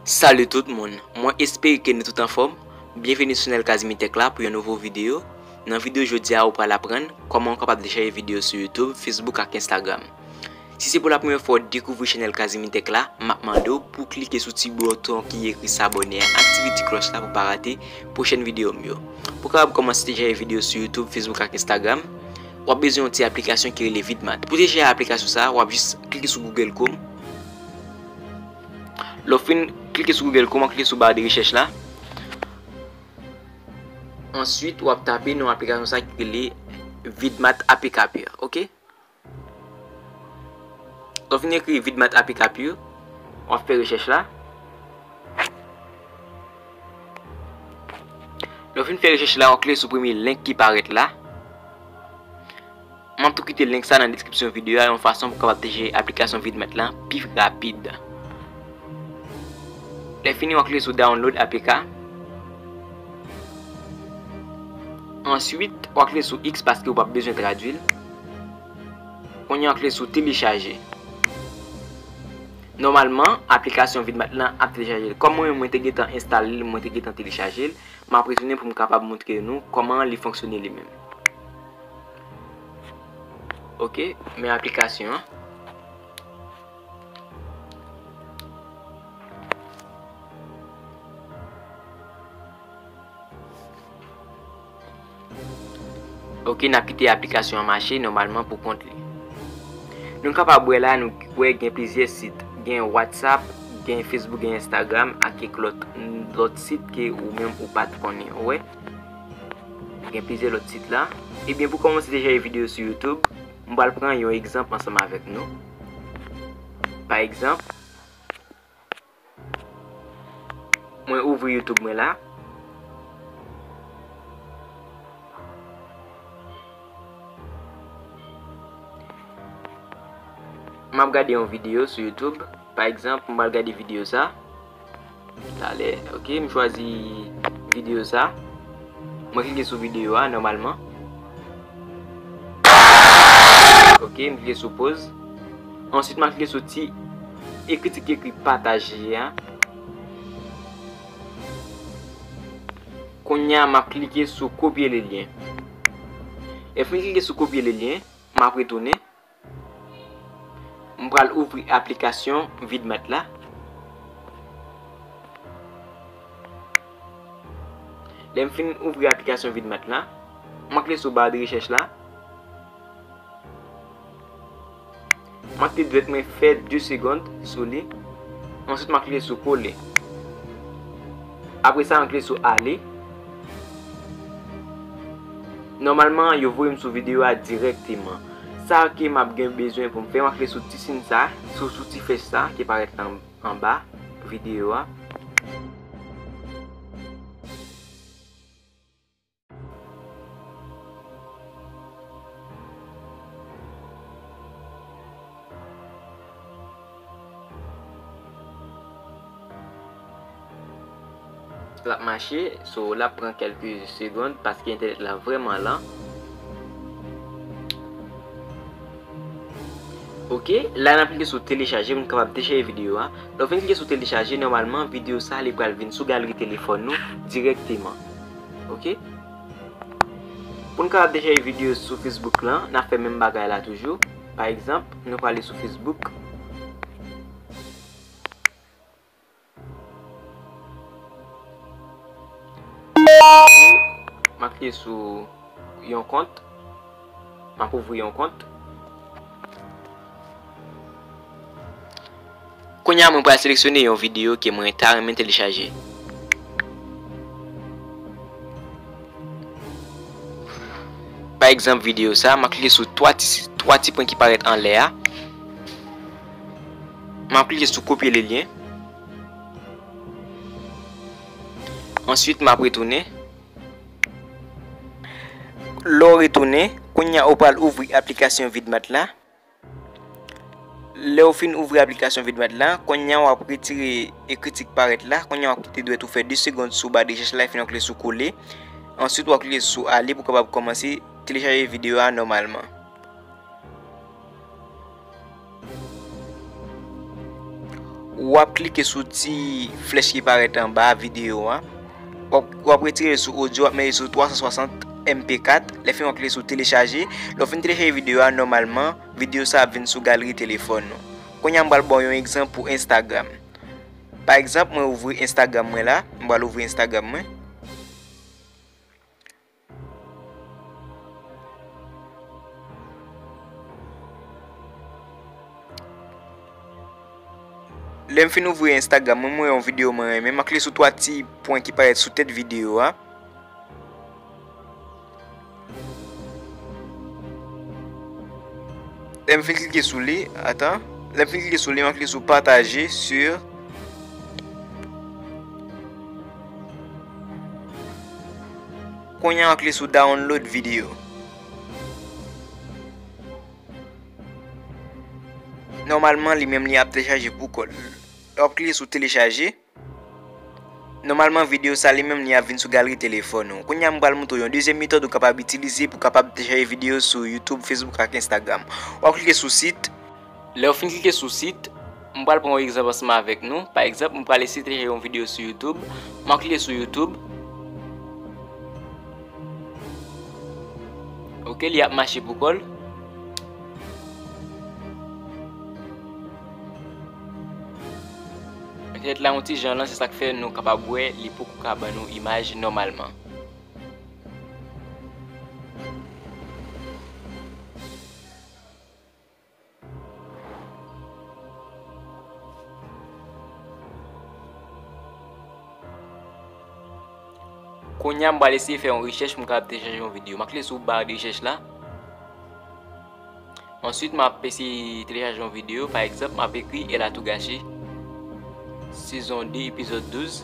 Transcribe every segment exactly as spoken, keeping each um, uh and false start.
Salut tout moun, mwen espere ke nou tout anfòm. Byenveni sou chanèl Casimir Tech la pou yon nouvo videyo. Nan videyo jodi a, ou pral aprann kòman ou kapab dechaje videyo sou YouTube, Facebook ak Instagram. Si se pou la premyè fwa w dekouvri chanèl Casimir Tech la, m ap mande w pou w klike sou ti bouton ki ekri s'abonner a, aktive ti klòch la pou w pa rate pwochèn videyo m yo. Pou w kapab kòmanse dechaje videyo sou YouTube, Facebook ak Instagram, w ap bezwen yon ti aplikasyon ki rele Vidmat. Pou dechaje aplikasyon sa a, w ap jis klike sou Google Chrome. Lè w fin klike sou Google Chrome, w ap klike sou ba de rechèch la. Answit, w ap tape non aplikasyon sa ki rele Vidmat A P K Pure, oke? Lè w fin ekri Vidmat A P K Pure, w ap fè rechèch la. Lè w fin fè rechèch la, w ap klike sou premye link ki parèt la. M ap tou kite link sa nan deskripsyon videyo a yon fason pou w kapab dechaje aplikasyon Vidmat lan pi rapid. Lè fini, w ap klike sou download A P K. Answit, w ap klike sou X paske w p ap bezwen tradui l. Kounye a, w ap klike sou telechaje. Nòmalman, aplikasyon Vidmat lan ap telechaje l. Kòm mwen menm, mwen te gentan enstale l, mwen te gentan telechaje l, m ap retounen pou m kapab montre nou kòman li fonksyone li menm. Oke, men aplikasyon an. Oke, n ap kite aplikasyon an mache nòmalman pou kont li. Nou kapab wè la, nou wè gen plizyè sit. Gen WhatsApp, gen Facebook, gen Instagram, ak kèk lòt, lòt sit ke ou menm ou pa t konnen. Ou wè? Gen plizyè lòt sit la. Ebyen, pou kòmanse dechaje videyo sou YouTube, m pral pran yon egzanp ansanm avèk nou. Pa egzanp, mwen ouvri YouTube mwen la. M ap gade yon videyo sou YouTube. Pa egzanp, m pral gade videyo sa. Talè, oke, m chwazi videyo sa. Mwen klike sou videyo a nòmalman. Oke, m klike sou pause. Answit, m ap klike sou ti ekritik ki ekri pataje a. Kounye a, m ap klike sou copier le lien. Lè m fin klike sou copier le lien, m ap retounen. M pral ouvri aplikasyon Vidmat la. Lè m fin ouvri aplikasyon Vidmat la, m ap klike sou ba de rechèch la. M ap klike dwèt mwen fè de segonn sou li. Answit, m ap klike sou kole. Apre sa, m ap klike sou ale. Nòmalman, yo voye m sou videyo a dirèkteman. Sa ke m ap gen bezwen pou m fè, m ap klike sou ti siy sa, sou, sou ti flèch sa ki parèt anba videyo a. L ap mache, so l ap pran kèlke segonn paske entènèt la vrèman lan. Oke, la n ap klike sou telechaje pou n kapab dechaje videyo a. Lè w fin klike sou telechaje, nòmalman videyo sa a li pral vin sou galri telefòn nou dirèkteman. Oke? Pou n kapab dechaje videyo sou Facebook lan, n ap fè menm bagay la toujou. Pa egzanp, nou prale sou Facebook. M ap klike sou yon kont. M ap ouvri yon kont. Kounye a, mwen pral seleksyone yon videyo ke mwen ta renmen telechaje. Pa egzanp, videyo sa, m ap klike sou twa ti, twa ti pwen ki parèt anlè a. M ap klike sou copier le lien. Answit, m ap retounen. Lè w retounen, kounye a ou pral ouvri aplikasyon Vidmat la. Lè w fin ouvri aplikasyon Vidmat la, kounye a w ap retire ekritik parèt la. Kounye a w ap kite dwèt ou fè de segonn sou ba de rechèch la, epi w klike sou kole. Answit, w ap klike sou ale pou w kapab kòmanse telechaje videyo a nòmalman. W ap klike sou ti flèch ki parèt anba videyo a. W ap, w ap retire l sou odyo, w ap mete l sou twa san swasant M P kat. Lè fini, w ap klike sou telechaje. Lè w fin telechaje videyo a, nòmalman, videyo sa ap vin sou galri telefòn ou. Kounye a, m pral ba w yon egzanp pou Instagram. Pa egzanp, mwen ouvri Instagram mwen la. M pral ouvri Instagram mwen. Lè m fin ouvri Instagram mwen, mwen wè yon videyo mwen renmen. M a klike sou twa ti pwen ki parèt sou tèt videyo a. Lè m fin klike sou li, atan. Lè m fin klike sou li, m a klike sou pataje sur. Kounye a, m a klike sou download video. Nòmalman, li menm li ap telechaje pou kò l. Lè w ap klike sou telechaje, nòmalman, videyo sa li menm li ap vin sou galri telefòn ou. Kounye a, m pral montre w yon dezyèm metòd ou kapab itilize pou kapab telechaje videyo sou YouTube, Facebook ak Instagram. W ap klike sou sit. Lè w fin klike sou sit, m pral pran yon egzanp ansanm avèk nou. Pa egzanp, m pral eseye telechaje yon videyo sou YouTube. M ap klike sou YouTube. Ok, li ap mache pou kò l. Entènèt la yon ti jan lan, se sa k fè nou kapab wè li poko ka ban nou imaj nòmalman. Kounye a, m pral eseye fè yon rechèch pou m kapab telechaje yon videyo. M a klike sou ba de rechèch la. Answit, m ap eseye telechaje yon videyo. Pa egzanp, m ap ekri El a tou gache, sezon de, epizòd douz.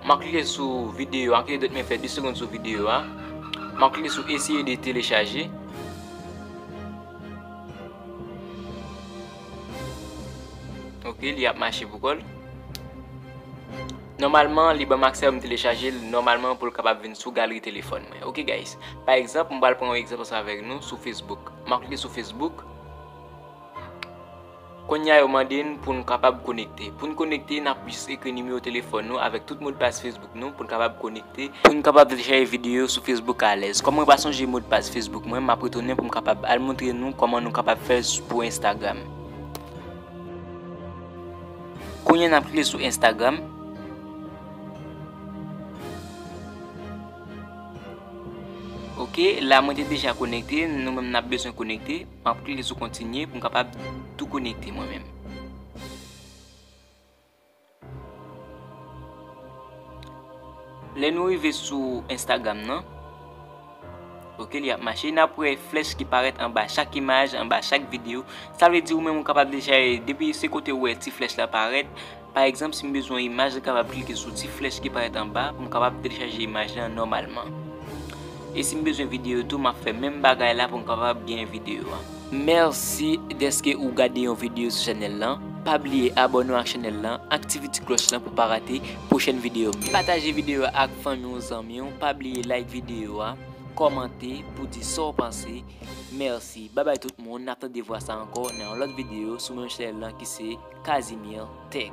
M a klike sou videyo a, m a klike dwèt mwen fè de segonn sou videyo a. M a klike sou eseye de telechaje. Ok, li ap mache pou kò l. Nòmalman, li ban m aksè pou m telechaje l, nòmalman, pou l kapab vin sou galri telefòn mwen. Ok, guys. Pa egzanp, m pral pran yon egzanp ansanm avèk nou sou Facebook. M ap klike sou Facebook. Kounye a, yo mande n pou n kapab konekte. Pou n konekte, n ap jis ekri nimewo telefòn nou avèk tout modpas Facebook nou pou n kapab konekte, pou n kapab telechaje videyo sou Facebook alèz. Kòm mwen pa sonje modpas Facebook mwen, m ap retounen pou m kapab al montre nou kòman nou kapab fè l pou Instagram. Kounye a, n ap klike sou Instagram. Ok, la mwen te deja konekte, nou menm n ap bezwen konekte. M ap klike sou kontinye pou m kapab tou konekte mwen menm. Lè nou rive sou Instagram nan, ok, li ap mache. N ap wè flèch ki parèt anba chak imaj, anba chak videyo. Sa vle di ou menm ou kapab deja, depi se kote ou wè ti flèch la parèt. Pa egzanp, si m bezwen yon imaj, m kapab klike sou ti flèch ki parèt anba pou m kapab telechaje imaj lan nòmalman. E si m bezwen videyo tou, m ap fè menm bagay la pou m kapab gen videyo a. Mèsi dèske ou gade yon videyo sou chanèl lan. Pa bliye abòne w ak chanèl lan, aktive ti klòch lan pou pa rate pwochèn videyo m yo. Pataje videyo a ak fanmi w, zanmi w. Pa bliye like videyo a, kòmante pou di sa w panse. Mèsi. Babay tout moun. N ap tande vwa sa ankò nan yon lòt videyo sou menm chanèl lan ki se Casimir Tech.